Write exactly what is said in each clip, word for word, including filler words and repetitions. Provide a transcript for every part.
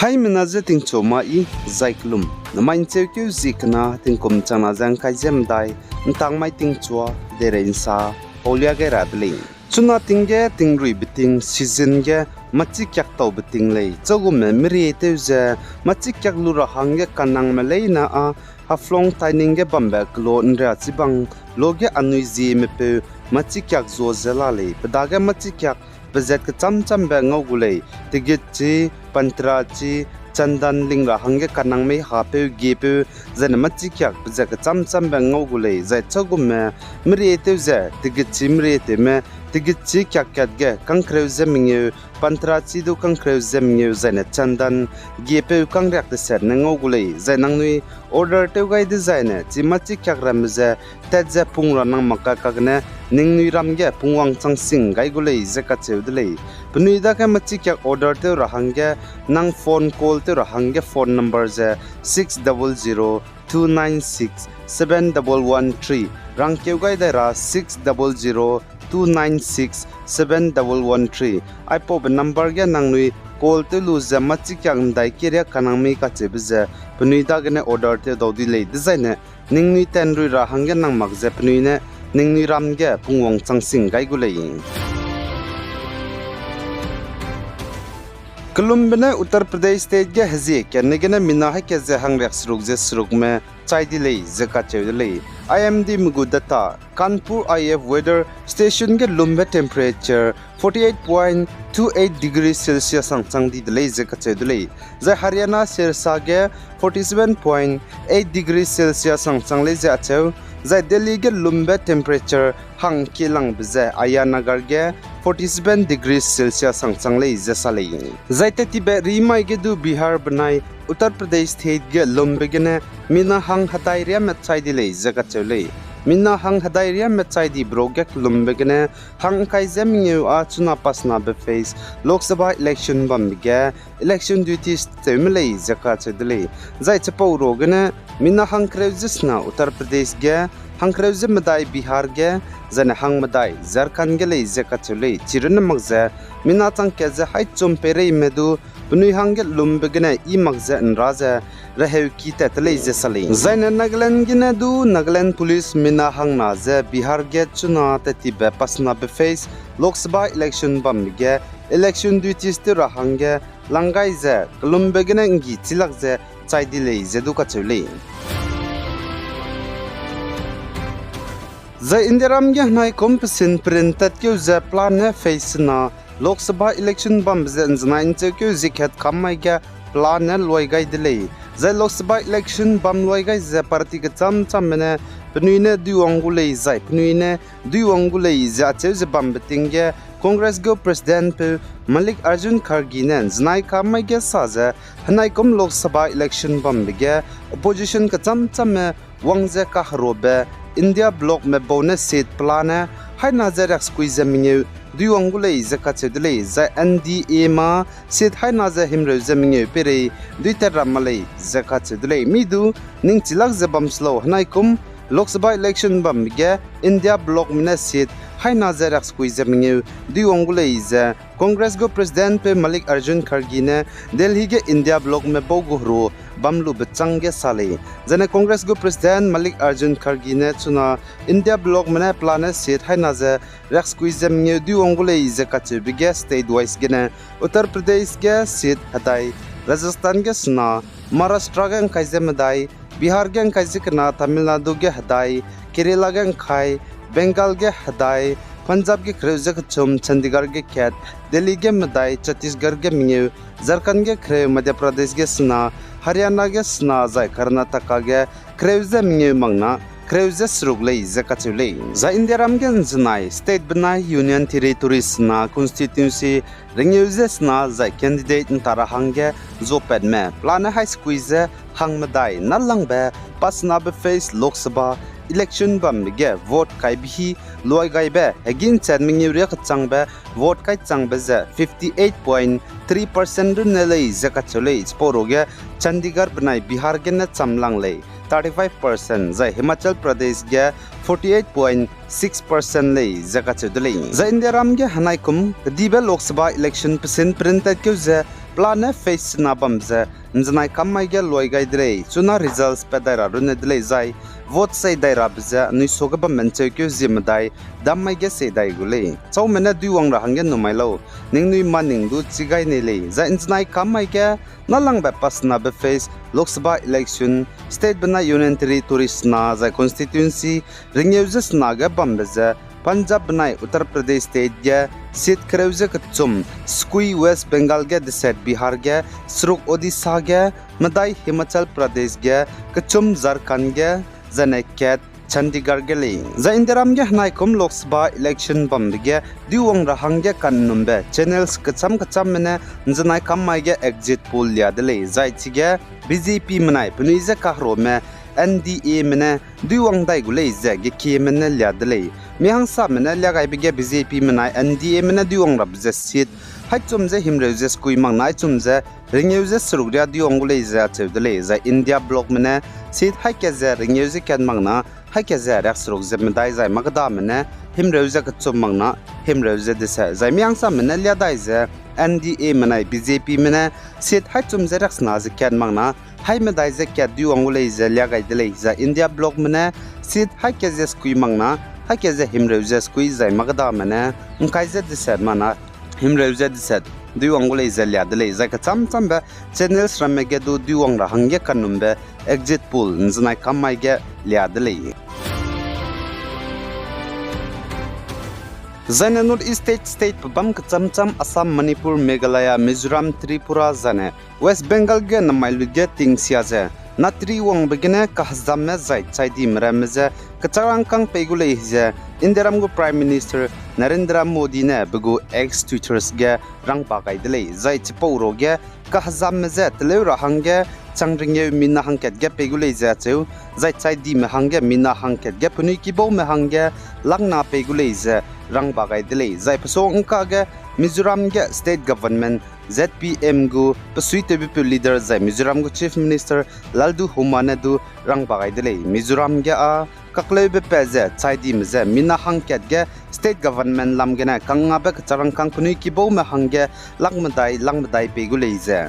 Haimena je tingchu ma i, zai kelum. Namai ncheukeu zie kena tingkum changna ze ngkai ze medai, ntang mai tingchua, deirei nsa, paulia gai ra de lei. Chuna ting ge tingrui beting season ge machikiak tau beting lei. Chagume merie tew ze machikiak lu ra hangge kanangme leine â Haflong Taining ge bambe kelo nria chibang lo ge anui zieme peu machikiak zua ze la lei. Pe dage machikiak pezat kechâm châmbe ngau gu lei. Tegitchi, pantrachi, chandan ling ra hangge kanang mei hapeu giepeu, zaine machikiak pezat kechâm châmbe ngau gu lei. Zai chagume merie tew ze, tegitchi merie tewme, tegitchi kiak kat ge kangkereu ze mengeu, pantrachi du kangkereu ze mengeu, zaine chandan giepeu kangriak teset ne ngau gu lei. Zai nangnui order tew gai dezaine chi machikiak ramme ze tat ze pung ra nang mak ka kagene ningnui ram ge pungwang chang sing gai gu lei ze kacheu de lei. Penui dage machikiak order tew ra hangge nang phone call tew ra hangge phone number ze six double zero two nine six seven double one three, rangkeu gai dai ra six double zero two nine six seven double one three. Aipaube number ge nangnui call tew lu ze machikiak ndai keria kanang mei kacheube ze penui dagene order tew dau di lei dezaine ningnui tanrui ra hangge nang mak ze penui ne ningnui ram ge pungwang chang sing gai gu lei. Kelumbe ne Uttar Pradesh State ge hezie kane gene mina haika ze hangriak seruk ze serukme chai di lei ze kacheu de lei. I M D me gu data, Kanpur I F weather station ge lumbe temperature forty eight point two eight degree Celsius hangchang di de lei ze kacheu de lei. Zai Haryana Sirsa ge forty seven point eight degree Celsius hangchang lei ze acheu. Zai Delhi ge lumbe temperature hangkelangbe ze Ayanagar ge forty seven degree Celsius hangchang lei ze sa lei. Zai tettibe rimai ge du Bihar benai Uttar Pradesh State ge lumbe gene mina hang hedai riame chai di lei ze kacheu lei. Mina hang hedai riame chai di bro ge kelumbe gene hang ngkai ze mengeu â chuna pasenabe phase Lok Sabha election bambe ge election duties tewme lei ze kacheu de lei. Zai chipau ro gene mina hangkereu ze sena Uttar Pradesh ge, hangkereu ze medai Bihar ge, zaine hangmedai Jharkhand ge lei ze kacheu lei. Chirunne mak ze mina chang kat ze haichum peireime du penui hangge lumbe gene i mak ze nra ze reheuki tat te lei ze sa lei. Zaine Nagaland gene du Nagaland Police mina hangna ze Bihar ge chuna tettibe pasenabe phase Lok Sabha election bambe ge election duties tew ra hangge lang gai ze kelumbe gene nggi chilak ze chai di lei ze du kacheu lei. Zai Indiaram ge henaikum pesin perin tatkeu ze pelane phase sena Lok Sabha election bambe ze nzenai ncheukeu zie kat kam mai ge pelane luai gai de lei. Zai Lok Sabha election bam luai gai ze party kechâm châmme ne penui ne duiwang gu lei zai penui ne duiwang gu lei ze acheu ze bambe ting ge Congress gu president peu Mallikarjun Kharge ne nzenai kam mai ge sa ze henaikum Lok Sabha election bambe ge opposition kechâm châmme wang ze kaherobe India bloc me bau ne seat pelane haina ze riaksekui ze mengeu duiwang gu lei ze kacheu de lei. Zai N D A ma seat haina ze himreu ze mengeu peirei duitat ra ma lei ze kacheu de lei. Mi du ning chilak ze bam se lau, henaikum Lok Sabha election bambe ge India bloc me ne seat haina ze riaksekui ze mengeu duiwang gu lei ze Congress gu president peu Mallikarjun Kharge ne Delhi ge India bloc me bau gu heru bam lube châng ge sa lei. Zane Congress gu president Mallikarjun Kharge ne chuna India bloc me ne pelane seat haina ze riaksekui ze mengeu duiwang gu lei ze kacheube ge state wise gene Uttar Pradesh ge seat hedai, Rajasthan ge sena, Maharashtra ge ngkai ze medai, Bihar ge ngkai ze kena, Tamil Nadu ge hedai, Kerala ge ngkai, Bengal ge hedai, Punjab ge kereu ze kechum, Chandigarh ge kat, Delhi ge medai, Chhattisgarh ge mengeu, Jharkhand ge kereu, Madhya Pradesh ge sena, Haryana ge sena zai Karnataka ge kereu ze mengeu makna kereu ze seruk lei ze kacheu lei. Zai Indiaram ge nzenai state benai Union Territory sena constituency rengeu ze sena zai candidate nta ra hangge zuapatme pelane haisekui ze hangmedai nalangbe pasenabe phase Lok Sabha election bambe ge vote kaibe hi luai gaibe hegî nchat mengeu riak kechangbe vote kai changbe ze fifty eight point three percent runne lei ze kacheu lei. Chipau ruge Chandigarh benai Bihar gene chamlang lei, thirty five percent, zai Himachal Pradesh ge forty eight point six percent lei ze kacheu de lei. Zai Indiaram ge henaikum kedibe Lok Sabha election pesin print tatkeu ze pelane phase sena bam ze ’nzenai kam mai ge luai gai de lei, chuna results pat dai ra runne de lei zai vote sei dai rabe ze anui suage bambe ’ncheukeu zie medai dam mai ge sei dai gu lei. Chaume ne duiwang ra hangge numai lau, ningnui maning du chi gai nei lei, zai ’nzenai kam mai ge nâlangbe pasenabe phase Lok Sabha election, state benai Union Territory sena zai constituency ringeu ze sena ge bambe ze Punjab benai Uttar Pradesh state ge seat kereu ze kechum sekui, West Bengal ge deset, Bihar ge seruk, Odisha ge medai, Himachal Pradesh ge kechum, Jharkhand ge zane kat, Chandigarh ge lei. Zai Indiaram ge henaikum Lok Sabha election bambe ge duiwang ra hangge kannumbe channels kecham kechamme ne ’nzenai kam mai ge exit poll lia de lei, zai chige B J P menai penui je kaherame N D A me ne duiwang dai gu lei ze gekieme ne lia de lei. Mihangsame ne lia gaibe ge B J P menai N D A me ne duiwang rabe ze seat haichum ze himreu ze sekui mak na haichum ze ringeu ze seruk riâ duiwang gu lei ze acheu de lei. Zai India bloc me ne seat haî kat ze ringeu ze kat mak na haî kat ze riakseruk ze medai zai makdame ne himreu ze kechum mak na himreu ze deset, zai mihangsame ne lia dai ze N D A menai B J P me ne seat haichum ze riaksena ze kat mak na haî medai ze kat duiwang gu lei ze lia gai de lei. Zai India bloc me ne seat haî kat ze sekui mak na haî kat ze himreu ze sekui zai makdame ne ’ngkai ze deset mak na himreu ze deset duiwang gu lei ze lia de lei. Zai kecham chambe channels ramme ge du duiwang ra hangge kannumbe exit poll ’nzenai kam mai ge lia de lei. Zaine North East state, state pebâm kecham cham Assam, Manipur, Meghalaya, Mizoram, Tripura zaine West Bengal ge namai lut ge tingsia ze natri wangbe gene kahezamme zai chaidime ramme ze kechak rangkâng pei gu lei ze Indiaram gu Prime Minister Narendra Modi ne pe gu X, Twitter ge rangba gai de lei. Zai chipau ruage kahezamme ze teleu ra hangge chang ringeu mina hangkat ge pei gu lei ze acheu, zai chaidime hangge mina hangkat ge penui kibaume hangge lakna pei gu lei ze rangba gai de lei. Zai pesuang ’ngka ge Mizoram ge state government, Z P M gu pesuitewbepeu leader zai Mizoram gu Chief Minister Lalduhoma ne du rangba gai de lei. Mizoram ge â kakleube pat ze chaidime ze mina hangkat ge state government lam gene kangngabe kechak rangkâng penui kibaume hangge lakmedai lakmedai pei gu lei ze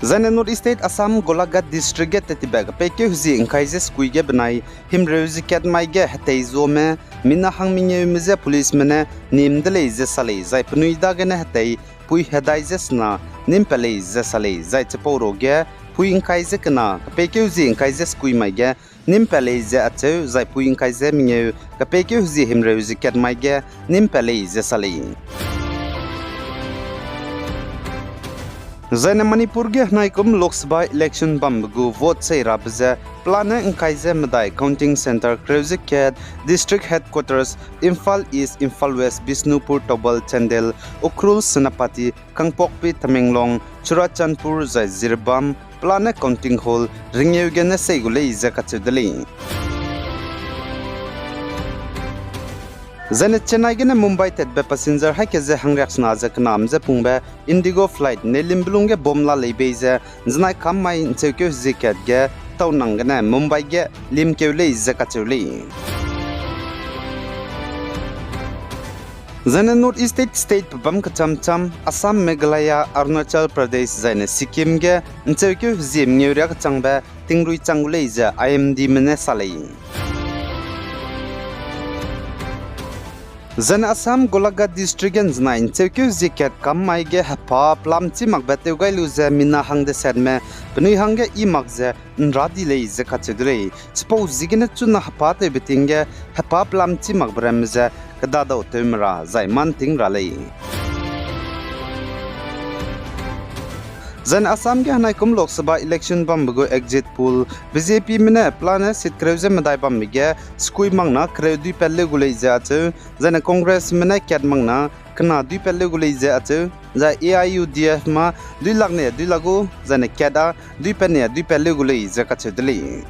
Zaine North East state Assam Golaghat district ge tettibe kepeikeu hezie ’ngkai ze sekui ge benai himreu ze kat mai ge hetei zuame mina hang mengeume je policeme ne nîm de lei ze sa lei, zai penui dagene hetei pui hedai ze sena nîm pat lei ze sa lei, zai chipau ruage pui ’ngkai ze kena kepeikeu hezie ’ngkai ze sekui mai ge nîm pat lei ze acheu, zai pui ’ngkai ze mengeu kepeikeu hezie himreu ze kat mai ge nîm pat lei ze sa lei. Zaine Manipur ge henaikum Lok Sabha election bambe gu vote sei rabe ze pelane ’ngkai ze medai counting centre kereu ze kat, district headquarters Imphal East, Imphal West, Bishnupur, Thoubal, Chandel, Ukhrul, Senapati, Kangpokpi, Tamenglong, Churachandpur zai Jiribam pelane counting hall ringeu gene sei gu lei ze kacheu de lei. Zaine Chennai gene Mumbai tatbe passenger haî ke ze hangriaksena ze kenam ze pungbe Indigo flight Neilimbulung ge bomb la lei bei ze ’nzenai kam mai ’ncheukeu hezie kat ge tau nang gene Mumbai ge limkeu lei ze kacheu lei. Zaine North East state, state pebâm kecham cham Assam, Meghalaya, Arunachal Pradesh zaine Sikkim ge ’ncheukeu hezie mengeu riak kechangbe tingrui chang gu lei ze I M Dme ne sa lei. Zaine Assam Golaghat district ge ’nzenai ’ncheukeu hezie kat kam mai ge hepa pelam chî makbe tew gai lu ze mina hang desetme penui hangge i mak ze ’nra di lei ze kacheu de lei. Chipau ziegene chuna hepa tewbe ting ge hepa pelam chî makbe ramme ze kedadau tewme ra zai mâ ’nting ra lei. Zaine Assam ge henaikum Lok Sabha election bambe gu exit poll, B J Pme ne pelane seat kereu ze medai bambe ge sekui mak na kereu duipat leu gu lei ze acheu, zaine Congressme ne kat mak na kena duipat leu gu lei ze acheu, zai A I U D F mâ dui lak ne dui lak gu, zaine kat â duipat ne duipat leu gu lei ze kacheu de lei.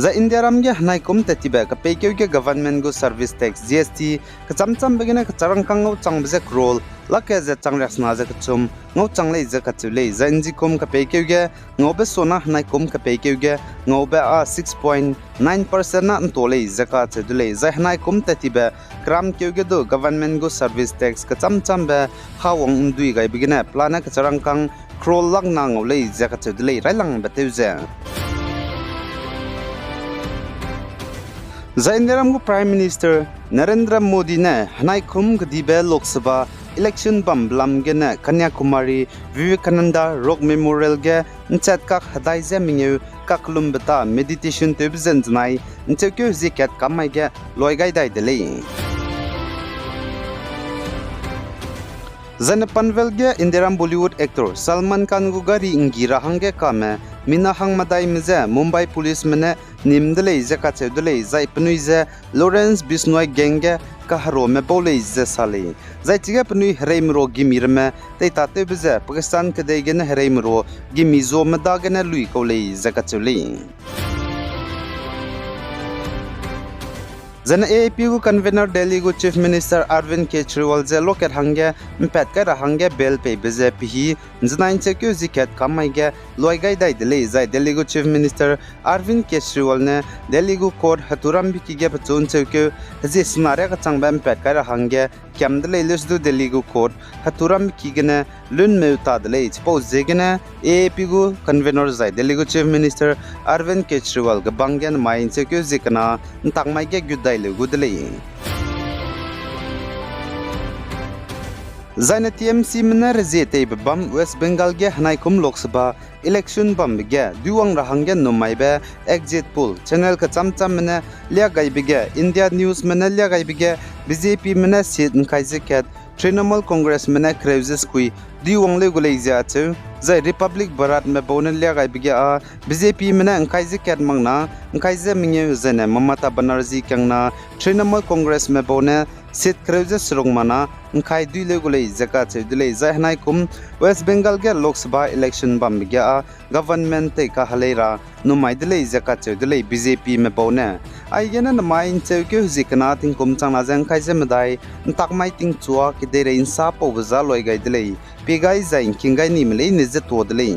Zai Indiaram ge henaikum tat tibe kepeikeu ge government gu service tax, G S T, kechamchambe gene kecharangkâng ngauchangbe ze crore lakh ge ze changriaksena ze kechum ngauchang lei ze kacheu lei. Zai nzikum kepeikeu ge ngaube sona henaikum kepeikeu ge ngaube â six point nine percent na nta lei ze kacheu de lei. Zai henaikum tat tibe keramkeu ge du government gu service tax kechamchambe hawang ndui gaibe gene pelane kecharangkâng crore lakh na ngau lei ze kacheu de lei railangbe tew ze. Zai Indiaram gu Prime Minister Narendra Modi ne henaikum kedibe Lok Sabha election bambe lam gene Kanyakumari Vivekananda Rock Memorial ge nchat kak hedai ze mengeu kaklumbe ta meditation tewbe ze nzenai ncheukeu hezie kat kam mai ge luai gai dai de lei. Zaine Panvel ge Indiaram Bollywood actor Salman Khan gu gari nggi ra hangge kame mina hang medaime je Mumbai policeme ne nim de lei ze kacheu de lei. Zai penui ze Lawrence Bishnoi gang ge kaherame bau lei ze sa lei. Zai chige penui hereimeru gimi ramme teitatewbe ze Pakistan kedei gene hereimeru gimi zuame dagene lui kau lei ze kacheu lei. Zaine A A P gu convener Delhi gu Chief Minister Arvind Kejriwal ze lokat hangge mpat kai ra hangge bail peibe ze pehî nzenai ncheukeu hezie kat kam mai ge luai gai dai de lei. Zai Delhi gu Chief Minister Arvind Kejriwal ne Delhi gu court heturambe ki ge pechu ncheukeu hezie sena riak kechangbe mpat kai ra hangge kiam de lei. Leusdu Delhi gu court heturambe ki gene lunmeu ta de lei. Chipau ziegene A A P gu convener zai Delhi gu Chief Minister Arvind Kejriwal ge bang ge nemai ncheukeu hezie kena ntak mai ge gut dai leu gu de lei. Zaine T M Cme ne rezie teibe bam West Bengal ge henaikum Lok Sabha election bambe ge duiwang ra hangge nnum maibe exit poll channel kechamchamme ne liagaibe ge, India Newsme ne liagaibe ge, B J Pme ne seat ngkai ze kat, Trinamool Congressme ne kereu ze sekui duiwang leu gu lei ze acheu. Zai Republic Bharatme bau ne liagaibe ge â B J Pme ne ngkai ze kat mak na ngkai ze mengeu zaine Mamata Banerjee kiang na Trinamool Congressme bau ne seat kereu ze seruk mak na ngkai dui leu gu lei ze kacheu de lei. Zai henaikum West Bengal ge Lok Sabha election bambe ge â government tei kahelei ra nnum mai de lei ze kacheu de lei B J Pme bau ne. Aigene nemai ncheukeu hezie kena tingkum chang na ze ngkai ze medai ntak mai tingchua kedeirei nsa paube za luai gai de lei. Pie gai zai ngking gai nime leine ze tuâ de lei.